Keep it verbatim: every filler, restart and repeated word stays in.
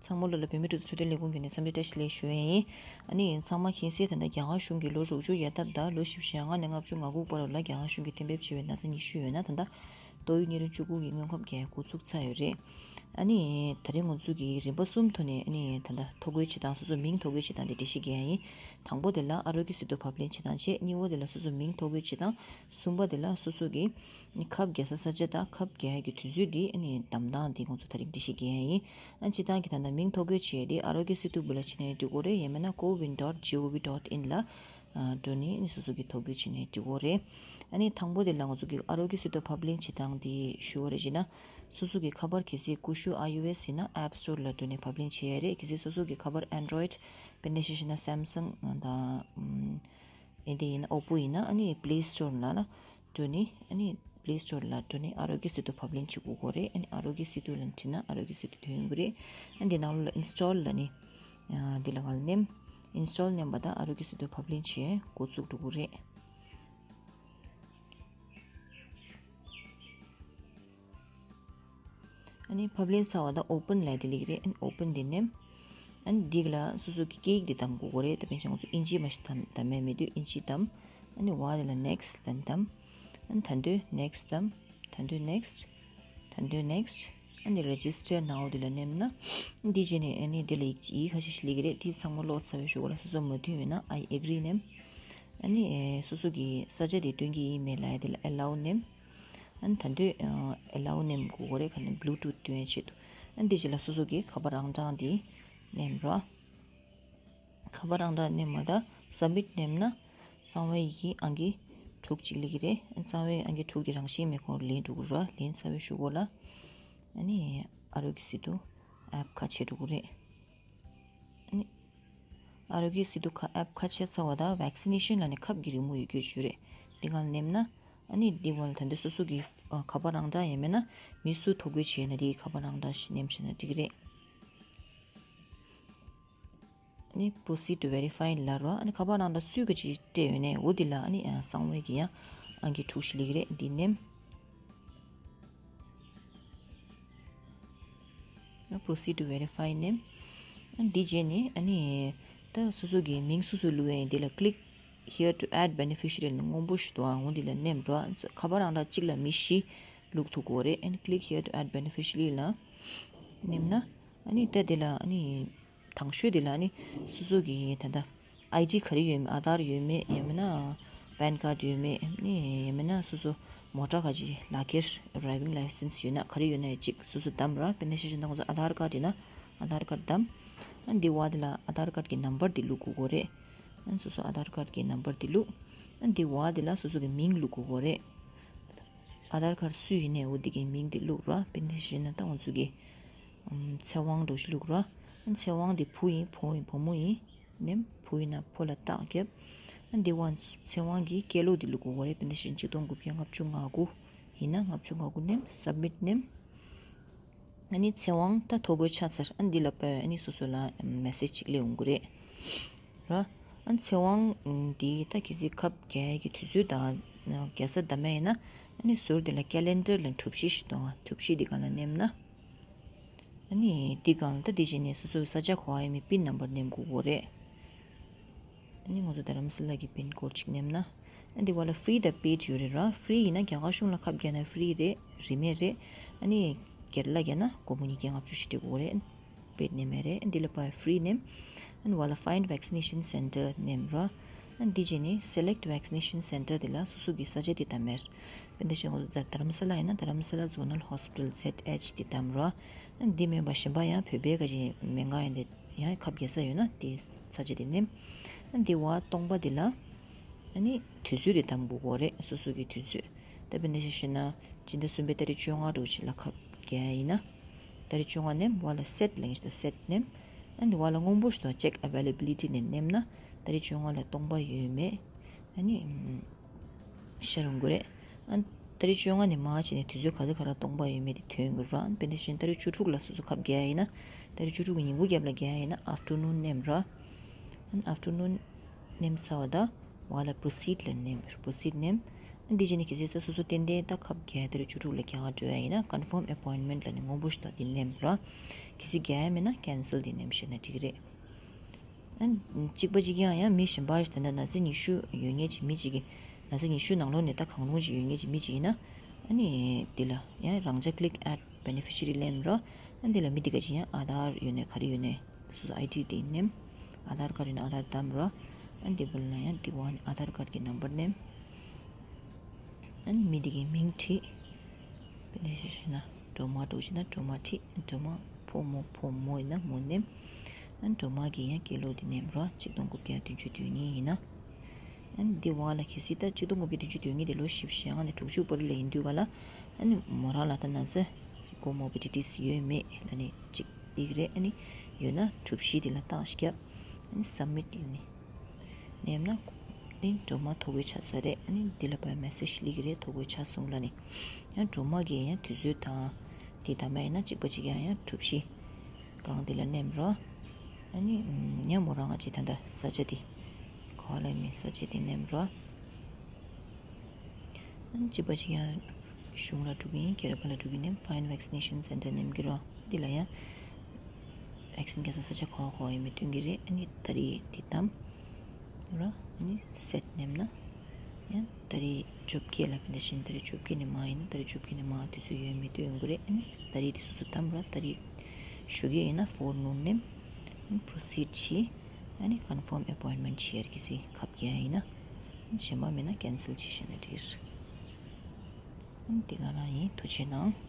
ཚང་མ་ལོ་ལ་བོད་མི་སྒྲིག་འཛུགས་འཕྲོད་བསྟེན་ལས་ཁུངས་ཀྱི་ནས་འཚམས་འདྲི་བཀྲ་ཤིས་བདེ་ལེགས་ཞུ་ཡས་ཡིན། ཨ་ནི་ཚང་མ་མཁྱེན་གསལ་ད་ལྟ་རྒྱ་གར་གཞུང་གིས་ལོ་དྲུག་ཅུ་ཡར་འདབ་དང་ལོ་བཞི་བཅུ་ཞེ་ལྔ་ནས་ལྔ་བཅུ་ང་དགུ་བར་ལ་རྒྱ་གར་གཞུང་གིས་གཏན་འབེབས་བྱས་པའི་ན་ཚ་ཉི་ཤུ་ཡོད་ན། ད་ལྟ་ཏོག་དབྱིབས་གཉན་རིམས་བཅུ་དགུ་གི་སྔོན་ཁབ་རྒྱག་འགོ་ཚུགས་ཚར་ཡོད་རེད། ཨ་ནི་ད་རིང་ང་ཚོ་གི་རིམ་པ་གསུམ་ཐོག་ནས་ཨ་ནི་ད་ལྟ་ཐོ་འགོད་བྱེད་སྟངས་སོ་སོ་མིང་ཐོ་འགོད་བྱེད་སྟངས་དེ་འགྲེལ་བཤད་རྒྱག་ཡ་ཡིན། དང་པོ་དེ་ལ་ཨ་རོ་ཀྱི་སི་ཏུ་ཕབ་ལེན་བྱེད་སྟངས་བྱས། གཉིས་པ་དེ་ལ་སོ་སོ་མིང་ཐོ་འགོད་བྱེད་སྟངས། གསུམ་པ་དེ་ལ་སོ་སོ་གི་ཁབ་རྒྱག་ས་ས་ཆ་དང་ཁབ་རྒྱག་ཡ་གི་དུས་ཚོད་དེ་ཨ་ནི་བདམས་སྟངས་དེ་ང་ཚོ་ད་རིང་འགྲེལ་བཤད་རྒྱག་ཡ་ཡིན། ཨ་སྤྱིར་བཏང་གི་ད་ལྟ་མིང་ཐོ་འགོད་བྱེད་ཡ་དེ་ཨ་རོ་ཀྱི་སི་ཏུ་བུ་ལ་ཕྱིན་ནས་འགྲིག་གི་རེད། ཡང་མིན་ན་ཀོ་ཝིན་ཌོཊ་ཇི་ཨོ་ཝི་ཌོཊ་ཨིན་ལ་འགྲོ་ནས་ཨ་ནི་སོ་སོ་གི་ཐོ་འགོད་བྱེད་ནས་འགྲིག་གི་རེད། ཨ་ནི་དང་པོ་དེ་ལ་ང་ཚོ་གི་ཨ་རོ་ཀྱི་སི་ཏུ་ཕབ་ལེན་བྱེད་སྟངས་དེ་ཞུ་བ་རེད་བྱས་ན། སོ་སོ་གི་ཁ་པར་གལ་སྲིད་ཀུ་ཤུ་ཨའི་ཨོ་ཨེས་ཡིན་ན་ཨེབ་སི་ཊོར་ལ་འགྲོ་ནས་ཕབ་ལེན་བྱེད་ཡ་རེད། གལ་སྲིད་སོ་སོ་གི་ཁ་པར་ཨན་ཌོ་རོ་ཡིཌ་དཔེར་ན་ཆ་བཞག་ན་སེམ་སང་དང་ཨེ་འདི་ཡིན་ན་ཨོ་པོ་ཡིན་ན་ཨ་ནི་པི་ལེ་སི་ཊོར་ལ་ལ་འགྲོ་ནས་ཨ་ནི་པི་ལེ་སི་ཊོར་ལ་འགྲོ་ནས་ཨ་རོ་ཀྱི་སི་ཏུ་ཕབ་ལེན་བྱེད་དགོས་ཀྱི་རེད། ཨ་ནི་ཨ་རོ་ཀྱི་སི་ཏུ་ལ་བྲིས་ན་ཨ་རོ་ཀྱི་སི་ཏུ་ཐོན་ཡོང་གི་རེད། ཨ་འདི་ནང་ལོགས་ལ་ཨིན་སི་ཊོལ་ལ་ནི་འདི་ལ་ང་ལ་མནན། ཨིན་སི་ཊོལ་མནན་པ་དང་ཨ་རོ་ཀྱི་སི་ཏུ་ཕབ་ལེན་བྱེད་འགོ་བཙུགས་འགྲོ་གི་རེད། ཨ་ནི་ཕབ་ལེན་ཚར་བ་དང་ཨོ་པན་ལབ་དེ་སླེབས་ཀྱི་རེད། ཨ་ནི་ཨོ་པན་དེ་མནན། ཨ་ནི་འདི་ལ་སོ་སོ་གི་སྐད་ཡིག་དེ་བདམས་དགོས་ཀྱི་རེད། ད་དཔེར་ན་ང་ཚོ་ཨིན་ཇི་མ་གཞི་བདམས་བདམས་ཡས་མེད་དུས་ཨིན་ཇི་བདམས། ཨ་ནི་བ་དེ་ལ་ནེག་སི་ཊི་ལབ་བདམས། ཨ་ནི་ད་འདོད་ནེག་སི་ཊི་བདམས། ད་འདོད་ནེག་སི་ཊི། ད་འདོད་ནེག་སི་ཊི། ཨ་ནི་རེ་ཇི་སི་ཊར་ནའོ་དེ་ལ་མནན་ན། འདི་རྗེས་ནས་ཨ་ནི་འདི་ལ་ཡིག་ཡིག་ཁ་ཤས་ཤིག་སླེབས་ཀྱི་རེད། དེ་ཚང་མ་ཀློག་ཚར་བའི་གཞུག་གུ་ལ་སོ་སོ་མ་མཐུན་ཡོད་ན་ཨའི་ཨེག་རི་མནན། ཨ་ནི་སོ་སོ་གི་ས་ཆ་དེ་སྟོན་གྱི་ཡིན་མིན་ལབ་ཡ་དེ་ལ་ཨེ་ལའོ་མནན། ཨ་ནི་ད་འདོད་ཨེ་ལའོ་མནན་དགོས་ཀྱི་རེད། ག་ནི་བླུ་ཊུཐ་སྟོན་ཡ་ཆེད་དུ། ཨ་ནི་འདི་རྗེས་ལ་སོ་སོ་གི་ཁ་པར་ཨང་གྲངས་དེ་མནན་རོགས། ཁ་པར་ཨང་གྲངས་མནན་པ་དང་སབ་མིཊ་མནན་ན་གསང་བའི་ཡི་གེ་ཨང་ཀི་དྲུག་ཅིག་སླེབས་ཀྱི་རེད། གསང་བའི་ཨང་ཀི་དྲུག་དེ་རང་བཞིན་མེད་ཁོ་ལེན་འགྲོ་གི་རེད། ལེན་ཚར་བའི་གཞུག་གུ་ལ་ཨ་ནི་ཨ་རོ་ཀྱི་སི་ཏུ་ཨེབ་ཁ་ཕྱེ་འགྲོ་གི་རེད། ཨ་ནི་ཨ་རོ་ཀྱི་སི་ཏུ་ཁ་ཨེབ་ཁ་ཕྱེ་ཚར་བ་དང་ཝེག་སི་ནེ་ཤན་ལབ་ནས་ཁབ་ཀྱི་རི་མོ་ཡོད་རྒྱུ་ཅིག་ཡོད་རེད། འདི་སྒང་ལ་མནན་ན་ཨ་ནི་འདི་བར་ལ་ད་འདོད་སོ་སོ་གི་ཨ་ཁ་པར་ཨང་གྲངས་ཡང་མིན་ན་མི་སུ་ཐོ་འགོད་བྱས་ན་དེའི་ཁ་པར་ཨང་གྲངས་ཤིག་མནན་བྱས་ན་འགྲིག་གི་རེད། ཨ་ནི་Proceed to Verify ལབ་རོགས། ཨ་ནི་ཁ་པར་ཨང་གྲངས་སུས་ག་ཅིག་སྤྲད་ཡོད་ནའི་འོ་འདི་ལ་ཨ་ནི་ཨ་གསང་བའི་གི་ཡང་ཨང་ཀི་དྲུག་ཅིག་སླེབས་ཀྱི་རེད། འདི་མནན། Proceed to Verify མནན། ཨ་ནི་འདི་རྗེས་ནས་ཨ་ནི་ད་སོ་སོ་གི་མིང་སོ་སོ་བླུགས་ཡ་ཡིན། འདི་ལ་Click here to add beneficiary ནི་སྔོན་པོ་ཞིག་འདུག་ཨ། འོ་འདི་ལ་མནན་རོགས། ཁ་པར་ཨང་གྲངས་གཅིག་ལ་མི་བཞི་བླུགས་ཐུབ་ཀྱི་རེད། ཨ་ནི་Click here to add beneficiary ལ་མནན་ན་ཨ་ནི་ད་འདི་ལ་ཨ་ནི་དང་ཤོས་དེ་ལ་ནི་སོ་སོ་གི་ད་ལྟ་ཨའི་ཌི་ག་རེ་ཡོད་མེད། ཨ་དྷར་ཡོད་མེད། ཡང་མིན་ན་པན་ཀར་ཌི་ཡོད་མེད། ནི་ཡང་མིན་ན་སོ་སོ་མོ་ཊ་ག་ཅིག་ལག་ཁྱེར་ཌ་རའི་ཝིང་ལའི་སེན་སི་ཡོད་ན་ག་རེ་ཡོད་ན་ཡང་གཅིག་སོ་སོ་བདམས་ར། དཔེར་ན་ཆ་བཞག་ན་ང་ཚོ་ཨ་དྷར་ཀར་ཌི་ཡིན་ན་ཨ་དྷར་ཀར་ཌི་བདམས། ཨ་འདི་བ་དེ་ལ་ཨ་དྷར་ཀར་ཌི་གི་ནམ་བར་དེ་བླུག་དགོས་ཀྱི་རེད། ཨ་སོ་སོ་ཨ་དྷར་ཀར་ཌི་གི་ནམ་བར་དེ་བླུག་ཨ་འདི་བ་དེ་ལ་སོ་སོ་གི་མིང་བླུག་དགོས་ཀྱི་རེད། ཨ་དྷར་ཀར་སུ་ཡིན་ནའི་འོ་འདི་གི་མིང་དེ་བླུག་ར། དཔེར་ན་བཞག་ན་ད་ང་ཚོ་གི་ཨམ་ཚེ་དབང་འདྲ་བོ་ཞིག་བླུག་ར། ཨ་ཚེ་དབང་དེ་བུ་ཡིན་བུ་ཡིན་བུ་མོ་ཡིན་ནམ་བུ་ཡིན་ན་ཕོ་ལ་རྟགས་བརྒྱབ། ཨ་འདི་བ་ཚེ་དབང་གི་སྐྱེས་ལོ་དེ་བླུག་དགོས་རེད། དཔེར་ན་བཞག་ན་གཅིག་སྟོང་དགུ་བརྒྱ་ལྔ་བཅུ་ང་དགུ་ཡིན་ན་ལྔ་བཅུ་ང་དགུ་ནམ་སབ་མིཊ་ནམ། ཨ་ནི་ཚེ་དབང་ད་ཐོ་འགོད་ཆགས་ཚར། ཨ་འདི་ལ་དཔེ་ཨ་ནི་སོ་སོ་ལ་མེ་སེ་ཇི་ཅིག་སླེབས་འོང་གི་རེད་ར། ཨ་ཚེ་དབང་འདི་ད་གལ་སྲིད་ཁབ་རྒྱག་ཡ་གི་དུས་ཚོད་དང་རྒྱག་ས་འདམ་ཡ་ཡིན་ན་ཨ་ནི་ཟུར་དེ་ལ་ཀེ་ལེན་ཌར་ལབ་གྲུ་བཞི་ཞིག་འདུག་ཨ། གྲུ་བཞི་འདི་སྒང་ལ་མནན་ན་ཨ་ནི་འདི་སྒང་ལ་ད་འདི་བྱས་ནས་སོ་སོའི་ས་ཆ་ག་པར་ཡོད་མེད་པིན་ནམ་བར་མནན་དགོས་ཀྱི་རེད། ཨ་ནི་ང་ཚོ་རྡ་རམ་ས་ལ་གི་པིན་ཀོཌ་ཅིག་མནན་ན། ཨ་འདི་བ་ལ་ཕི་རི་དང་པེཌ་ཡོད་རེད་ར། ཕི་རི་ཡིན་ན་རྒྱ་གར་གཞུང་ལ་ཁབ་རྒྱག་ན་ཕི་རི་རེད། རིན་མེད་རེད། ཨ་ནི་སྒེར་ལ་རྒྱག་ན་སྒོར་མོ་ཉིས་བརྒྱ་ལྔ་བཅུ་ཞིག་སྤྲད་དགོས་རེད། པེཌ་མནན་ཡས་རེད། ཨ་འདི་ལ་ཕི་རི་མནན། ཨ་འདི་བ་ལ་Find Vaccination Center མནན་ར། ཨ་འདི་བྱས་ནས་Select Vaccination Center དེ་ལ་སོ་སོ་གི་ས་ཆ་དེ་བདམས་ཡས། དཔེར་ན་ཆ་བཞག་ན་རྡ་རམ་ས་ལ་ཡིན་ན་རྡ་རམ་ས་ལ་Zonal Hospital Z H དེ་བདམས་ར། ཨ་འདི་མིན་པ་གཞན་པ་ཡང་བོད་པའི་ག་ཅིག་སྨན་ཁང་ཡིན་ཏེ་ཡང་ཁབ་རྒྱག་ས་ཡོད་ན་དེ་ས་ཆ་དེ་མནན། ཨ་འདི་བ་སྟོང་པ་དེ་ལ་ཨ་ནི་དུས་ཚོད་དེ་བདམས་དགོས་ཀྱི་རེད། སོ་སོ་གི་དུས་ཚོད། ད་དཔེར་ན་ཆ་བཞག་ན་སྤྱི་ཟླ་གསུམ་པའི་ཏ་རིག་བཅོ་ལྔ་འདྲ་བོ་ཅིག་ལ་ཁབ་རྒྱག་ཡ་ཡིན་ན། ཏ་རིག་བཅོ་ལྔ་མནན། བ་ལ་སེཊ་ལབ་ཡ་ཞིག་འདུག་སེཊ་མནན། ཨ་ནི་བ་ལ་སྔོན་པོ་ཞིག་འདུག Check Availability ནས་མནན་ན་ཏ་རིག་བཅོ་ལྔ་ལ་སྟོང་པ་ཡོད་མེད་ཨ་ནི་ཤར་ཡོང་གི་རེད། ཨ་ཏ་རིག་བཅོ་ལྔ་ནས་མར་ཕྱིན་ནས་དུས་ཚོད་ག་ཚོད་ག་རང་སྟོང་པ་ཡོད་མེད་དེ་ཐོན་ཡོང་གི་རེད། དཔེར་ན་ཆ་བཞག་ན་ཏ་རིག་བཅུ་དྲུག་ལ་སོ་སོ་ཁབ་རྒྱག་ཡ་ཡིན་ན་ཏ་རིག་བཅུ་དྲུག་གི་ཉིན་གུང་རྒྱབ་ལ་རྒྱག་ཡ་ཡིན་ན་ཨབ་ཊར་ནུན་མནན་ར། ཨབ་ཊར་ནུན་མནན་ཚར་བ་དང་བ་ལ་པོ་རོ་སིཌ་ལ་མནན། པོ་རོ་སིཌ་མནན། འདི་བྱས་ནས་གལ་སྲིད་སོ་སོ་ཏན་ཏན་ད་ཁབ་བརྒྱད་དེར་བཅུ་དྲུག་ལ་རྒྱ་གར་འགྲོ་ཡ་ཡིན་ན་confirm appointment ལབ་ནས་སྔོན་པོ་ཞིག་དང་འདི་ནེམ་ར། གལ་སྲིད་རྒྱག་ཡ་མེད་ན་cancel འདི་ནེམ་ཤེས་ན་འགྲིག་གི་རེད། ཨ་གཅིག་པ་གཅིག་ཡང་ཡང་མི་གཞན་པ་ཞིག་ད་ལྟ་ན་ཚ་ཉི་ཤུ་ཡོད་མཁན་གྱི་མི་གཅིག་གིས་ན་ཚ་ཉི་ཤུ་ནང་ལོགས་ནས་ད་གང་རུང་ཞིག་ཡོད་མཁན་གྱི་མི་གཅིག་ཡིན་ན། ཨ་ནི་འདི་ལ་ཡང་རང་འཇགས་click add beneficiary ལེམ་ར། ཨ་འདི་ལ་མི་འདི་ག་ཅིག་ཡང་ཨ་དྷར་ཡོད་ནས་ག་རེ་ཡོད་ནས། སོ་སོ་ཨའི་ཌི་དེ་ནེམ། ཨ་དྷར་ཀར་ཡིན་ན་ཨ་དྷར་བདམས་རོགས། ཨ་འདི་བོ་ལ་ཡང་འདི་བ་ནི་ཨ་དྷར་ཀར་གྱི་ནམ་བར་ནེམ། ཨ་མི་འདི་གི་མིང་བྲིས། དཔེར་ན་ཞེས་ན་སྒྲོལ་མ་འགྲོ་ཞེ་ན་སྒྲོལ་མ་བྲིས། སྒྲོལ་མ་ཕོ་མོ་ཕོ་མོ་ཡིན་ན་མོ་ནེམ། ཨ་སྒྲོལ་མ་གི་ཡང་སྐྱེས་ལོ་འདི་ནེམ་རོགས། གཅིག་སྟོང་དགུ་བརྒྱ་བདུན་ཅུ་དོན་གཉིས་ཡིན་ན། ཨ་འདི་བ་ལ་གལ་སྲིད་ད་གཅིག་སྟོང་དགུ་བརྒྱ་བདུན་ཅུ་དོན་གཉིས་དེ་ལོ་བཞི་བཅུ་ཞེ་ལྔ་ནས་དྲུག་ཅུ་བར་ལ་ཡིན་དུས་ག་ལ། ཨ་ནི་མོ་རང་ལ་ད་ན་ཚ་comorbidities ཡོད་མེད་ལ་ནི་གཅིག་འདི་གི་རེད། ཨ་ནི་ཡོད་ན་གྲུ་བཞི་དེ་ལ་རྟགས་ཤིག་བརྒྱབ། ཨ་ནི་submit ལ་ནི་ནེམ་ན་ནི་སྒྲོལ་མ་ཐོ་འགོད་ཆ་ཚ་རེད། ཨ་ནི་འདི་ལ་བར་message སླེབས་ཀྱི་རེད། ཐོ་འགོད་ཆ་སོང་ལ་ནི་ཡང་སྒྲོལ་མ་གི་ཡང་དུས་ཚོད་དང་དེ་ད་མ་ཡིན་ན་གཅིག་པ་གཅིག་ཡང་ཡང་གྲུ་བཞི་གང་དེ་ལ་ནེམ་རོགས། ཨ་ནི་ཉ་མོ་རང་ང་ཅི་ད་ད་ས་ཆ་དེ་ག་ལ་མི་ས་ཆ་དེ་ནེམ་རོགས། ཨ་ནི་གཅིག་པ་གཅིག་ཡང་གཞུང་ལ་འགྲོ་གི་ཡིན། ཁེ་ར་ཁ་ལ་འགྲོ་གི་ནེམ། Find vaccination center ནེམ་གི་རོགས། འདི་ལ་ཡང་vaccine ག་ས་ས་ཆ་ག་ག་ཡིན་མི་སྟོན་གི་རེད། ཨ་ནི་ད་རེས་འདི་དམ་རོགས། ཨ་ནི་set ནེམ་ན་ཡང་ད་རེས་བཅོ་བརྒྱད་ལ་བི་ད་བཞིན་ད་རེས་བཅོ་བརྒྱད་ནས་མ་ཡིན་ན་ད་རེས་བཅོ་བརྒྱད་ནས་མ་དུས་ཚོད་ཡོད་མི་སྟོན་ཡོང་གི་རེད། ཨ་ནི་ད་རེས་འདི་སོ་སོ་དམ་རོགས། ད་རེས་ཞོགས་ཀས་ཡིན་ན་forenoon ནེམ། ཨ་ནི་proceed བྱས། ཨ་ནི་confirm appointment བྱེད་ཡར་གི་སི་ཁབ་རྒྱག་ཡིན་ན། ཨ་ནི་གཞན་པ་མེད་ན་cancel བྱེད་ཤེས་ན་འགྲིག་རེད། ཨ་ནི་འདི་ག་རང་ཡིན། ཐུགས་རྗེ་གནང་།